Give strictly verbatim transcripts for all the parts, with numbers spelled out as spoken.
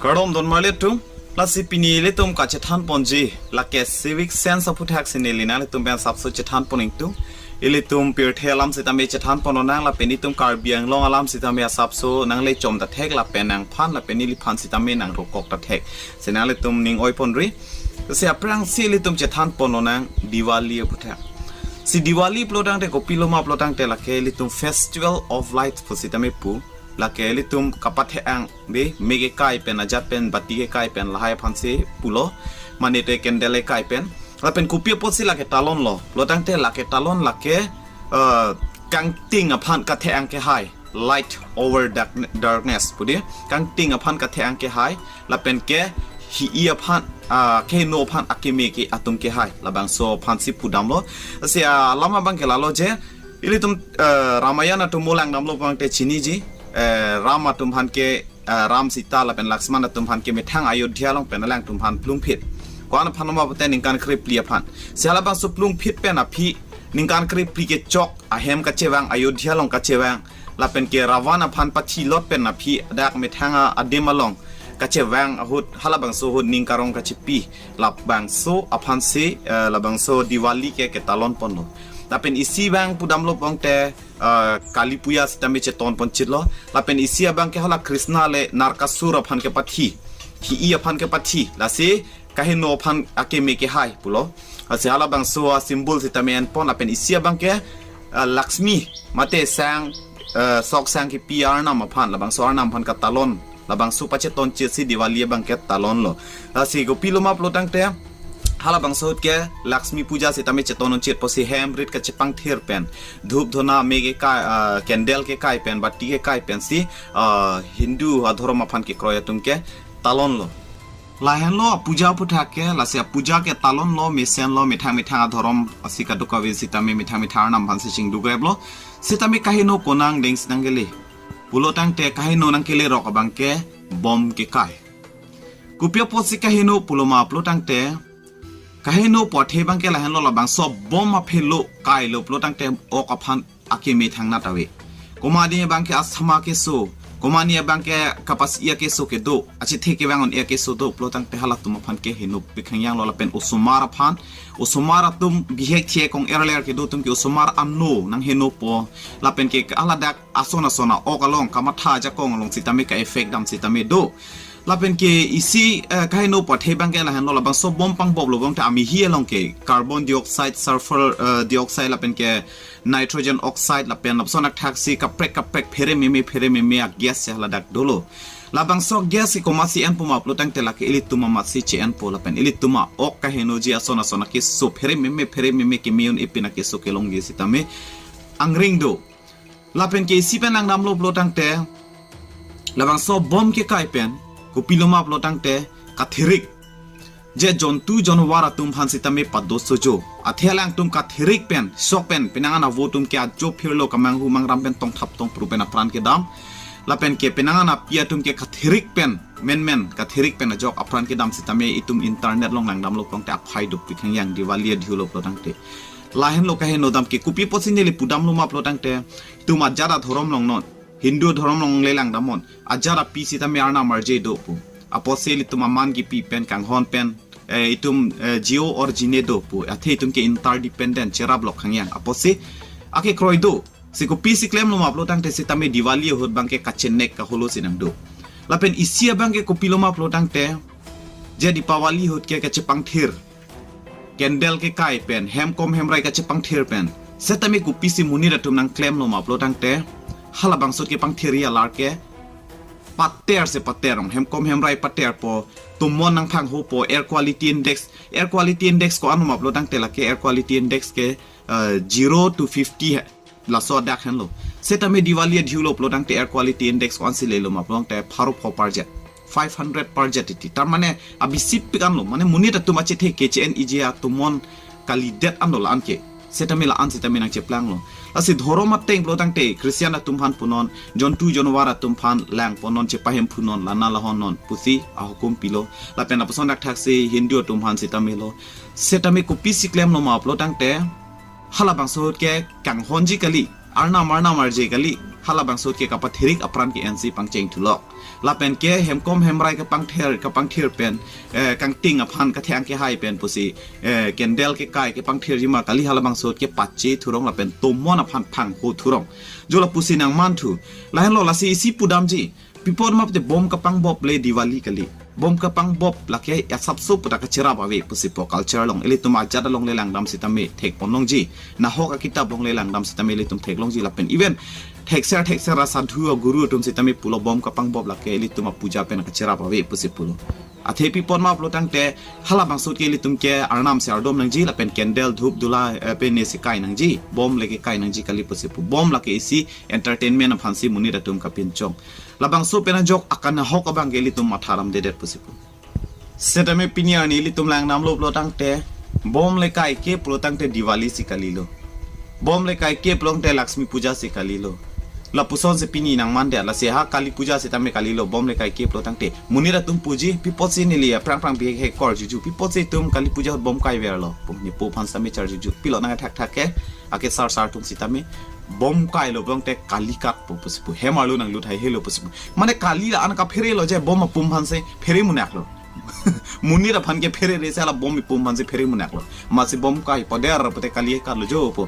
Kardom don marli atum, lasi pini ilitum kachethan ponji, lake civic sense aphuthaksi neli nanglitum pen asapso chethan pon ingtung. Ilitum pirthe alam sitame chethan pon lonang, lapen itum Karbi Anglong alam sitame asapso nangle chom ta thek, lapen nangphan lapen neliphan sitame nangrokok ta thek. Si nanglitum ning oi ponri. Si aphrangsi ilitum chethan pon lonang Diwali aphuthaksi. Si Diwali pulo tangte kopilo ma pulo tangte lake ilitum Festival of Lights pu sitame pu. Lake ilitum kapathe-ang de, me kekai pen, ajat pen, bati kekai pen, lahai aphansi pulo, mane te candle kekai pen. Lapen kopi apotsi lake talonlo pulo tangte lake talon lake, eh, kangting aphan kathe-ang kehai, light over dark-, darkness pu de, kangting aphan kathe-ang kehai, lapen ke hi-i aphan, ah, keheno aphan akeme ke atum kehai, labangso aphansi pudamlo. Si alam abang ke lalo je, ilitum, eh, Ramayan atum mo langdamlo pulo tangte chiniji, eh, Ram atum aphan ke, eh, Ram Sita lapen Laksman atum aphan ke methang Ayodhya along pen alangtum aphan plungphit. Ko-an aphan ma pulote ningkan krephli aphan. Si halabangso plungphit pen aphi ningkan krephli kechok ahem kachevang, Ayodhya along kachevang, lapen ke Ravan aphan pathilot pen aphi dak methang adim along kachevang ahut, halabangso ahut ning karong kachepi, labangso aphansi, eh, labangso Diwali ke ketalon ponlo. Lapen isi abang pudamlo pulo tangte, eh, Kali Puja sitame cheton pon chitlo. Lapen isi abang ke hala Krishna le Narkasur aphan kepathi, hi-i aphan kepathi, lasi kaheno aphan akeme kehai pulo. Lasi halabangso asymbol sitame en pon, lapen isi abang ke, eh, Lakshmi mate sang, eh, sok sang kepi arnam aphan, labangso arnam aphan katalon, labangso pacheton chitsi Diwali abang ke talonlo. Lasi kopilo ma pulo tangte halabangso ahut ke Lakshmi Puja sitame cheton un chit apotsi hem rit kachepangthir pen, dhup dhuna, me kekai, ah, candle kekai pen, bati kekai pensi, ah, Hindu adhorom aphan kekroi atum ke talonlo. Lahenlo apuja aputhak ke, lasi apuja ke talonlo, mesenlo, methang methang adhorom asi kadokave sitame methang methang arnam aphansi chingdugreplo. Sitame kaheno konang dengsi nangkele pulo tangte kaheno nangkelerok abang ke bom kekai. Kopi apotsi kaheno pulo ma pulo tangte, kaheno apothe abang ke lahenlo, labangso bom aphelo kailo pulo tangte ok aphan akeme thangnat ave. Komatne abang ke asthma keso, komatne abang ke kapasi akeso kedo, achethe kevang un-e akeso do pulo tangte halatum aphan keheno pikhangyanglo, lapen osomar aphan, osomar atum bihek thek kong-erler kedo atum ke osomar ano nanghenopo, lapen ke haladak ason ason a-ok along, kamatha ajakong along sitame ka-effect dam sitame do. Lapen ke isi, eh, kaheno apothe abang ke lahenlo, labangso bom pangboplo pulo tangte amehi along ke carbon dioxide, sulfur, eh, dioxide, lapen ke nitrogen oxide, lapen lapuson akthaksi kaprek kaprek phere meme phere meme a-gas si haladak dolo. Labangso gas si komatsi enpo ma pulo tangte lake ilitum amatsi che-enpo, lapen ilitum a-ok kahenoji ason ason akeso phere meme phere meme keme un-e pen akeso kelongji sitame angring do. Lapen ke isi pen langdamlo pulo tangte, labangso bom kekai pen kopilo ma pulo tangte kathirik, je jontu jonwar atum aphan sitame pado sojo. Athe alangtum kathirik pen, sok pen, penang an avo atum ke ajo phirlo, kamanghu mangram pen tongthap tongpru pen apran kedam. Lapen ke penang an api atum ke kathirik pen, menmen kathirik pen ajok apran kedam sitame itum internet along langdamlo pulo tangte aphai duk pikhangyang Diwali adhiulo pulo tangte. Lahenlo kaheno dam ke, kopi apotsi neli pudamlo ma pulo tangte, itum ajat adhorom along non, Hindu adhorom along le langdam non, ajat api sitame arnam arje do pu. Apotsi ilitum aman kipi pen kanghon pen, eh, itum, eh, Jio or Jine do pu. Athe itum ke interdependent, cherap lok khangyang. Apotsi akekroi do. Si kopisi klemlo ma pulo tangte sitame Diwali ahut abang ke kachenek kaholo si nangdo. Lapen isi abang ke kopilo ma pulo tangte, je Dipawali ahut ke kachepangthir, candle kekai pen, hemkom hemrai kachepangthir pen, setame kopisi monit atum nangklemlo ma pulo tangte, halabangso kepangthir alar ke pater se pater ong, hemkom hemrai paterpo, tomon nangphanghopo, air quality index, air quality index ko-an ma pulo tangte lake air quality index ke, eh, zero to fifty he, laso adak henlo. Setame Diwali adhiulo pulo tangte air quality index ko-ansi lelo ma pulo tangte pharo pho parjet, five hundred parjet titi. Tar mane abisipik anlo, mane monit atum achethe keche-en iji atomon kalidet anlo la-an ke. Setame la-an setame nangcheplanglo. Lasi dhorom ateng pulo tangte Christian atum aphan punon, jontu jonwar atum aphan lang punon, chepahemphunon, lana lahonnon pusi ahukum pilo. Lapen lapuson akthaksi Hindu atum aphan sitame lo. Setame kopisi klemlo ma pulo tangte, halabangso ahut ke kanghonji kali, arnam arnam arje kali, halabangso ahut ke kapathirik apran ke-ensi pangcheng thulok. Lapen ke hemkom hemrai kepangthir, kepangthir pen, eh, kangting aphan kathang kehai pen pusi, eh, candle kekai kepangthirji ma kali, halabangso ke pache thurong lapen tomon aphan thangho thurong. Jo lapusi nangmanthu. Lahenlo lasi isi pudamji. Pi apot ma pute bom kapangbop le Diwali kali. Bom kapangbop lake asapso pu ta kacherap ave pusi pu culture along. Ilitum ajat along le langdam sitame thekponlongji. Nahok akitap along le langdam sitame ilitum theklongji lapen even thekser thekser asadhu aguru atum sitame pulo bom kapangbop lake ilitum apuja pen kacherap ave pusi pulo. Athe pi apot ma pulo tangte halabangso ke ilitum ke arnam si ardom nangji lapen candle dhup dula, eh, pen ne si kai nangji, bom le kekai nangji kali pusi pu. Bom lake isi entertainment aphansi monit atum kapinchong. Labangso pen ajok akanahok abang ke ilitum matha ramdedet pusi pu. Setame pini arni ilitum langdamlo pulo tangte bom le kaike pulo tangte Diwali si kalilo. Bom le kaike pulo tangte Lakshmi Puja si kalilo. Lapusonsi pini nangmandet, lasi ha Kali Puja sitame kalilo, bom le kaike pulo tangte. Monit atum puji, pi apotsi neli aphrang phrang bihek hek kor juju. Pi apotsi itum Kali Puja ahut bom kaiverlo. Pu ne pu aphan sitame char juju. Pilo nang thakthak ke, ake sar sar atum sitame bom kailo pulo tangte Kali kat pu pusi pu. Hem arlo nanglut haihelo pusi pu. Mane Kali la-an kapherelo je bom apum aphansi phere munak lo. Monit aphan ke pherere si hala bom ipum aphansi phere munak lo. Masi bom kai pader pute Kali kat lo jo pu.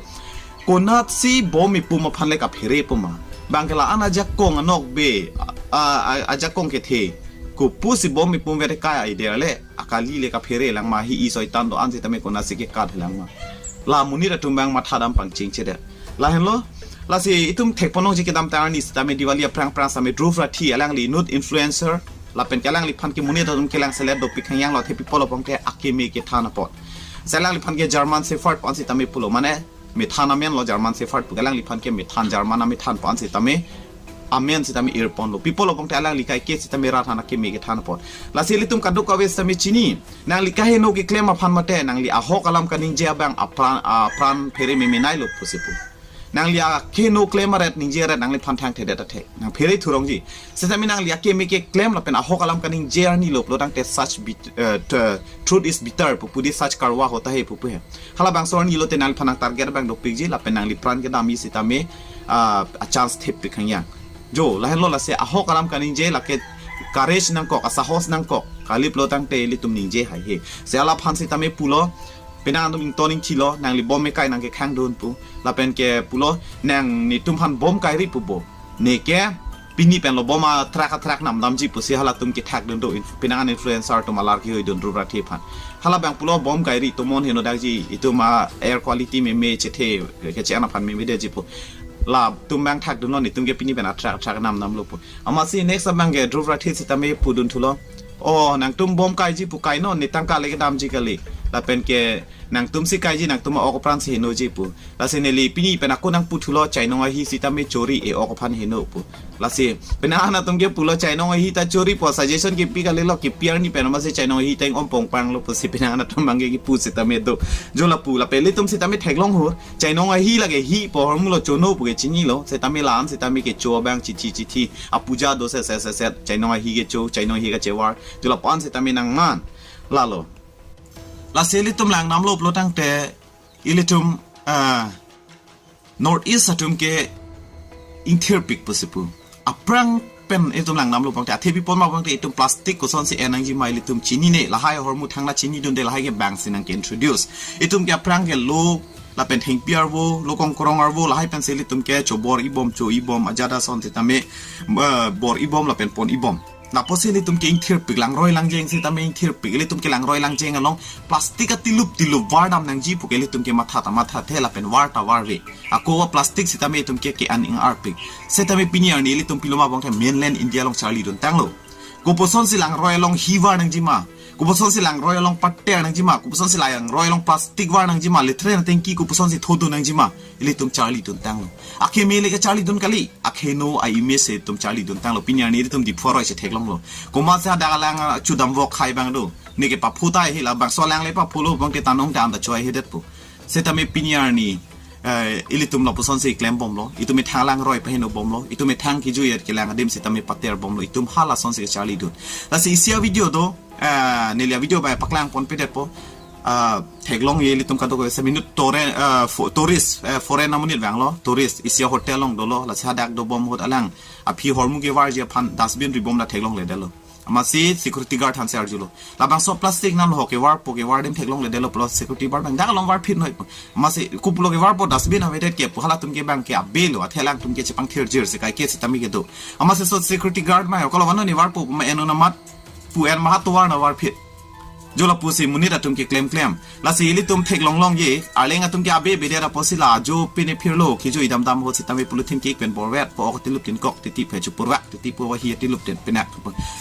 Konatsi bom ipum aphan le kaphere pu ma. Bang ke la-an ajakong anokbe, a, a, ajakong kethe. Kopusi bom ipum vete kai aider le, a Kali le kaphere lang ma, hi i soitan do-an sitame konatsi kekat lang ma. La monit atum bang matha dam pangchengchedet. Lahenlo, lasi itum thekponlongji kedamtang arni sitame Diwali aphrang phrang sitame Dhruv Rathi alangli inut influencer, lapen ke alangliphan ke monit atum kelang selet dopik hangyang lo athe pi apot pulo tangte akeme kethan apot. Si alangliphan ke German Shepherd pu-an sitame pulo, mane methan amen lo German Shepherd pu, alangliphan ke methan German amethan pu-an sitame amen sitame irponlo. Pi apot pulo tangte alangli kaike sitame rat han akeme kethan apot. Lasi ilitum kadokave sitame chini. Nangli kaheno keklem aphan mate, nangli ahok alam kaningje abang apran, apran phere memenailo pusi pu. Nangli akaheno klem aret ningje aret nangliphan thangthedet athe. Nang phere thurongji. Sitame nangli akeme keklem lapen ahok alam kaningje arni lo pulo tangte such bit-, eh, t-, truth is bitter pu pu di, such karwa hota hai pu pu he. Halabangso arni lote nangliphan nang target abang dopikji lapen nangli pran kedamji sitame, ah, a chance thepik hangyang. Jo, lahenlo lasi ahok alam kaningje lake courage nangkok, asahos nangkok. Kali pulo tangte ilitum ningje haihe. Si alaphan sitame pulo, penang atum ington ingthilo, nangli bom mekai nang kekhangdun pu. Lapen ke pulo, nang netum aphan bom kairi pu bo. Neke, pini penlo bom athrak athrak namdamji pusi halatum kethakdun do, inf-, penang an influencer atum alar kihoidun Dhruv Rathi aphan. Halabang pulo bom kairi tomon heno dakji, itum a air quality meme chethe, keche-an aphan memedetji pu. Latum bang thakdunlo, netum ke pini pen athrak athrak namdamlo pu. Amatsi next abang ke Dhruv Rathi sitame pudun thulo. O, nangtum bom kaiji pu kainon, ne tangka le kedamji kali. Lapen ke nangtumsi kaiji, nangtum a-ok apransi henoji pu. Lasi neli pini pen ako nangpu thulo, chainong ahi sitame chori, e-ok aphan heno pu. Lasi penang an atum ke pulo chainong ahi ta chori pu, suggestion kepi kalilo, kepi arni pen amatsi chainong ahi ta ing-ompong panglo pusi penang an atum bang ke kipu sitame do. Jo lapu lapen ilitum sitame theklong hur. Chainong ahi lake hi pu ahormu lo, chono pu ke chinilo, sitame la-an sitame kecho abang chithi chithi, apuja do se se se se, chainong ahi kecho, chainong ahi kachevar, jo lapu-an sitame nangman. Lalo. Lasi ilitum langdamlo pulo tangte, ilitum, ah, North East atum ke ingthirpik pusi pu. Aphrang pen itum langdamlo pulo tangte, athe pi apot ma pulo tangte itum plastic kosonsi en nangji ma ilitum chinine, lahai ahormu thangta chinidunde, lahai ke bangsi nang ke-introduce. Itum ke aphrang ke lo lapen thengpi arvo, lo kongkrong arvo, lahai pensi ilitum ke chobor ibom, cho ibom, ajat ason sitame, eh, bor ibom lapen pon ibom. Lapusi ilitum ke ingthirpik, langroi langjeng sitame ingthirpik, ilitum ke langroi langjeng along plastic atilup tilup vardam nangji pu ke ilitum ke matha ta mathathe lapen var ta varve. Ako a plastic sitame itum ke ke-an ing-arpik. Setame pini arni ilitum pilo ma pulo tangte mainland India along charlidun tanglo. Koposonsi langroi along hi var nangji ma. Koposonsi langroi along pater nangji ma. Koposonsi langroi along plastic var nangji ma. Latrine atengki koposonsi thodun nangji ma. Ilitum charlidun tanglo. Akeme le kacharlidun kali. Akheno a-image si itum charlidun tanglo. Pini arni ilitum Diphu aroi si theklonglo. Komatsi hadak alang, ah, chudam vok khai abang do. Neke paphu ta hila bangso alang le paphulo pulo tangte tanong ta anta choi hedet pu. Setame pini arni, eh, ilitum lapusonsi klembomlo, itum methang langroi paheno bomlo, itum methang kejui-et kelang adim sitame pater bomlo, itum halasonsi kacharlidun. Lasi isi a-video do, eh, neli a-video bai paklang ponpedetpo. ah, theklongji ilitum kadokave semi inut tore, ah, fo-, tourist, eh, foreign amonit vanglo, tourist, isi a-hotel along dolo, lasi hadak dobom ahut alang aphi ahormu kevarji aphan dustbin ribom ta theklongledetlo. Amatsi security guard aphansi arjulo, labangso plastic nangho kevarpo, kevar adim theklongledetlo pulo, security guard abang dak along varphit noi pu. Amatsi kopulo kevarpo, dustbin avedet ke pu, halatum ke abang ke abelo, athe alangtum ke chepangthirjir si kaike sitame kedo. Amatsi laso security guard abang, kolo vanoni varpo ma, eno namat pu en ma, ha tovar na varphit. Jo lapusi monit atum keklemklem. Lasi ilitum theklonglongji, arleng atum ke abe bedet apotsi la ajo pine phirlo, kejui damdam ahut sitame polythene ke-ik pen borvet, po ok tilup tin kok titi phe chupurvak, titi po hi tilup tin penak.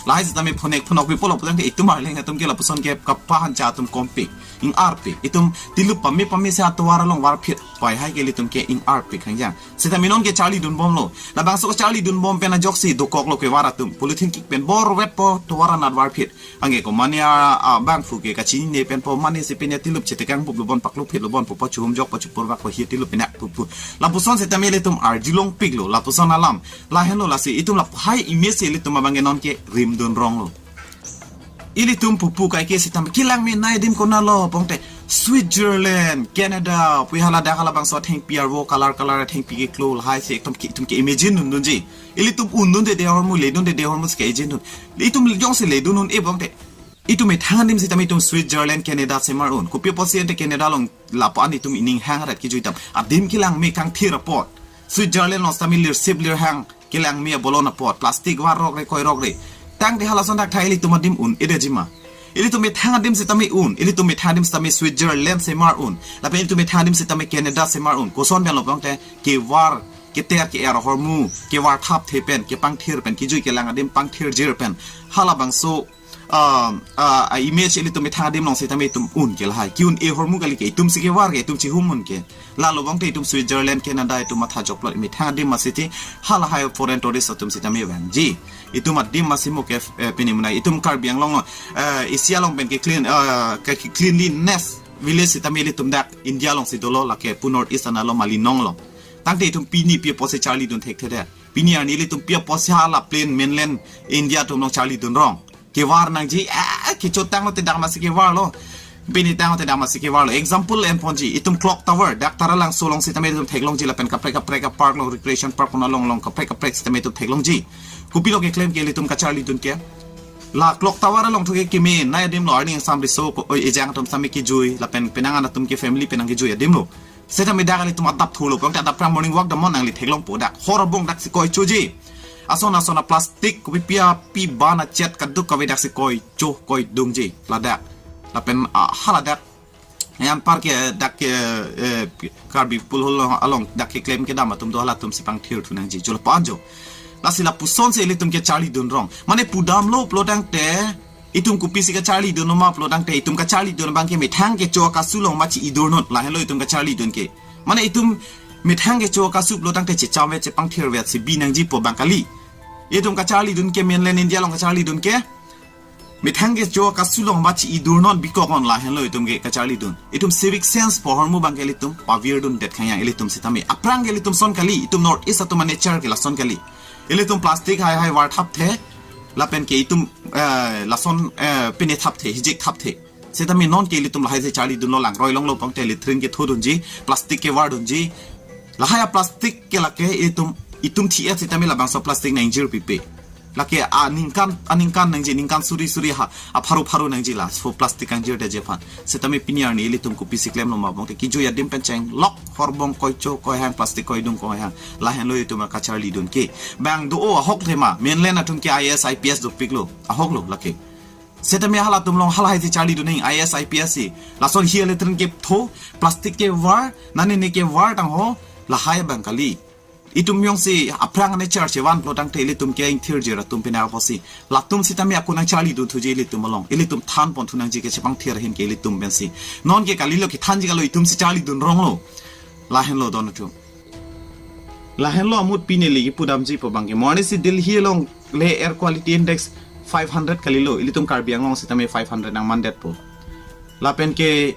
Lahai sitame phonek phonok pi pulo putangte itum arleng atum ke lapuson ke kapahancha atum kompi, ing-arpi. Itum tilup pame pame si atovar along varphit, pai hai ke ilitum ke ing-arpi khangjang. Sitame non kecharlidunbomlo. Labangso kecharlidunbom pen ajoksi dokoklo kevar atum. Polythene ke-ik pen borvetpo, tovar anat varphit. Anke ko mane a, abangphu ke kachinine pen po, mane si pine tilup chetekang pup lobon, paklo phit lobon, po po chuhum jok, po chupurvak, po hi tilup penak pupu. Lapuson sitame ilitum arjulongpiklo, lapuson alam. Lahenlo, lasi itum lahai image si ilitum abang ke non kerimdunronglo. Ilitum pupu kaike sitame kelang me nai adim konatlo putangte Switzerland, Canada, pu haladak halabangso athengpi arvo color color athengpi keklo lahai si itum ke, itum ke-imagine dundunji. Ilitum undunde de ahormu, ledunde de ahormu si ke-imagine dun. Itum jongsi ledun un-e putangte, itum methang adim sitame itum Switzerland, Canada semar un. Kopi apotsi ante Canada along lapu-an itum ining hang arat kejui dam. Adim kelang me kangthir apot. Switzerland along sitame lirsip lirhang kelang me abolon apot. Plastic var rokre koi rokre. Tangte halason dak thai ilitum adim un-edetji ma. Ilitum methang adim sitame un. Ilitum methang adim sitame Switzerland semar un. Lapen ilitum methang adim sitame Canada semar un. Koson pen lo putangte kevar keter ke-er ahormu, kevar thapthe pen, kepangthir pen, kejui kelang adim pangthirjir pen, halabangso, ah, ah, a-image ilitum methang adim along sitame itum un ke lahai. Ke-un-e ahormu kali ke, itum si kevar ke, itum chihum un ke. Lalo putangte itum Switzerland, Canada itum matha joklo, methang adim amatsi ti, halahai foreign tourist atum sitame vangji. Itum adim amatsi mo ke, eh, pini munai, itum Karbi Anglong lo, eh, Asia along pen ke clean, eh, ke, ke cleanliness village sitame ilitum dak India alongsi dolo, lake pu North East analo Malinong lo. Tangte itum pini pi apotsi charlidun thekthedet. Pini arni ilitum pi apotsi hala plain mainland India atum along charlidunrong. Kevar nangji, ah, kechotanglo te dak amatsi kevarlo. Pini tanglo te dak amatsi kevarlo. Example enponji, itum clock tower, dak Taralangso along sitame itum theklongji lapen kaprek kaprek a-park along, recreation park pon along along kaprek kaprek sitame itum theklongji. Kopilo keklem ke ilitum kacharlidun ke. La clock tower along thu ke keme nai adimlo, arni angsam riso ko, oi, ejang atum sitame kejui, lapen penang an atum ke family penang kejui adimlo. Sitame dak ilitum adap thulo, putangte adap prang morning walk damnon nangli theklongpo dak. Hor abong daksi koichoji. Ason ason a-plastic, kopi pi api ban achet kadokave daksi koicho koidungji. Ladak. Lapen, ah, haladak. Anpar ke dak ke, eh, Karbi Pulo along, along dak keklem kedam atum do, halatum si pangthirthu nangji. Jo lapu-an jo. Lasi lapuson si ilitum kecharlidunrong. Mane pudamlo pulo tangte, itum kopisi kacharlidun ma pulo tangte, itum kacharlidun abang ke methang kecho akasu along ma chi-idurnon, lahenlo itum kacharlidun ke. Mane itum methang kecho akasu pulo tangte chechamvet chepangthirvet si bi nangjipo abang kali. Itum kacharlidun ke mainland India along kacharlidun ke methang kecho akasu along ma chi-idurnon, bikoknon, lahenlo itum ke kacharlidun. Itum civic sense pu ahormu abang ke ilitum pavirdundet khangjang, ilitum sitame. Aphrang ke ilitum son kali, itum North East atum a-nature ke lason kali. Ilitum plastic haihai var thapthe, lapen ke itum, eh, lason, eh, pine thapthe, hijik thapthe. Sitame non ke ilitum lahai si charlidunlo, langroi longlo putangte latrine kethodunji, plastic kevardunji. Lahai a-plastic ke lake itum, itum thi-et sitame labangso plastic nangjirpipe. Lake aningkan, aningkan nangji, ningkan suri suri ha, apharo pharo nangji laso plastic kangjirdetji aphan. Sitame pini arni ilitum kopisi klemlo ma putangte, kejui adim pen chenglok, hor abong koicho koihang, plastic koidung koihang. Lahenlo itum akacharlidun ke. Bang do-o ahok tema, mainland atum ke I A S, I P S dopiklo, ahoklo lake. Sitame halatum along halahai si charlidun nang, I A S, I P S si. Lason hi latrine ketho, plastic kevar, nani ne kevar tangho, lahai abang kali. Itum jongsi aphrang a-nature chevan pulo tangte ilitum ke ingthirjir atum pine apotsi. Latum sitame ako nangcharlidun thuji ilitum along. Ilitum thanpon thu nangji kechepangthir ahin ke ilitum pensi. Non ke kalilo, kethanji kalo, itum si charlidunronglo. Lahenlo don atum. Lahenlo amut pini ligi pudamjipo abang ke. Mo arni si Delhi along le air quality index five hundred kalilo. Ilitum Karbi Anglong sitame five hundred nangmandetpo. Lapen ke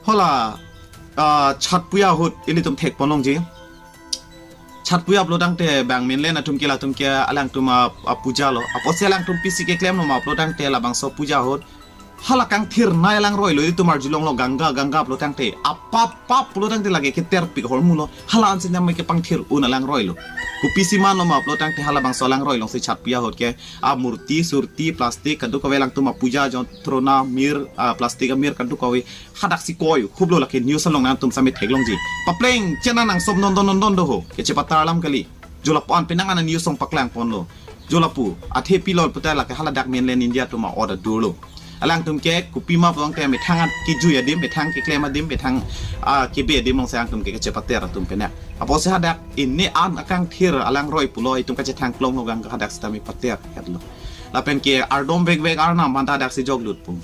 hala, ah, Chhath Puja ahut ilitum thekponlongji. Chhath Puja pulo tangte bang mainland atum ke latum ke alangtum a, a-puja lo. Apotsi alangtum pisi keklemlo ma pulo tangte labangso puja ahut Hala kangthir nai alangroi lo, itum arjulonglo Ganga, Ganga pulo tangte. Apap, pap pulo tangte lake keterpik ahormu lo. Hala ansi name kepangthir un alangroi lo. Kopisi manlo ma pulo tangte halabangso alangroi alongsi chatpi ahut ke. A murti, surti, plastic, kadokave alangtum apuja jontrona, mir, a plastic amir kadokave. Hadak si koi, huplo lake news along nangtum sami theklongji. Papleng, chena nang som non don non don do ho. Kechepatar alam kali. Jo lapu-an penang ana news along paklangponlo. Jo lapu, athe pilo puta lake haladak mainland India atum a-order dolo. Alangtum ke kopima pulo tangte methang an kejui adim, methang keklem adim, methang, ah, kebe adim alongsi alangtum ke kechepater atum penak. Apotsi hadak ini an akangthir alangroi pulo itum kachethang klonglo Ganga hadak sitame pater hetlo. Lapen ke ardom vekvek arnam manta hadak si joklut pu.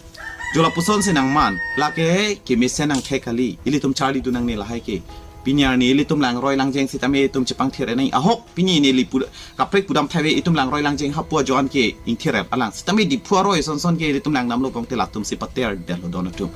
Jo lapusonsi nangman, lake kemesen nangthek kali, ilitum charlidun nangne lahai ke. Pini arni ilitum langroi langjeng sitame itum chepangthir enai ahok, pini neli pu-, kaprek pudam thaive itum langroi langjeng hapu ajoan ke ingthir alang. Sitame Diphu aroi sonson ke ilitum langdamlo pulote latum si paterdetlo don atum.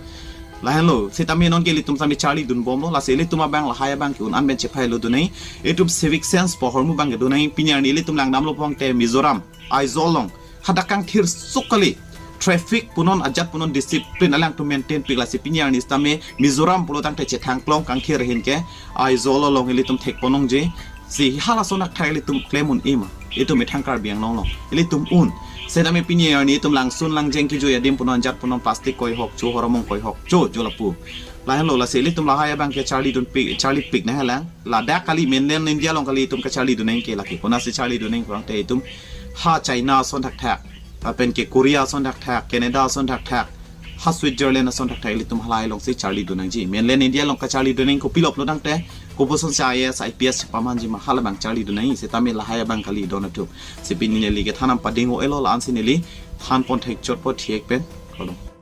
Lahenlo, sitame non ke ilitum sami charlidunbomlo, lasi ilitum abang lahai abang ke un an pen chephailo dunai, itum civic sense pu ahormu abang ke dunai, pini arni ilitum langdamlo pulote Mizoram, Aizawl along, hadak kangthir suk kali. Traffic punon ajat punon discipline alangtum maintain pik, lasi pini arni sitame Mizoram pulo tangte chethang klong kangthir ahin ke Aizawl along ilitum thekponlongji. Si halason akthak ilitum klem un-e ma. Itum methang Karbi Anglong along. Ilitum un. Sitame pini arni itum langsun langjeng kejui adim punon ajat punon plastic koihokcho, horomong koihokcho, jo lapu. Lahenlo lasi ilitum lahai abang ke charlidunpik, charlipik nanglang. Ladak kali mainland India along kali itum kacharlidun nang ke lake. Konatsi charlidun nang pulote itum ha China ason thakthak, lapen ke Korea ason thakthak, Canada ason thakthak, ha Switzerland ason thakthak ilitum halai alongsi charlidun nangji. Mainland India along kacharlidun nang kopilo pulo tangte, kopuson si I A S, I P S chepamanji ma, halabang charlidun nang, sitame lahai abang kali don atum. Si pini neli kethan nangpading-o-elo, la-ansi neli thanpon thekchotpo thek pen. Kardom.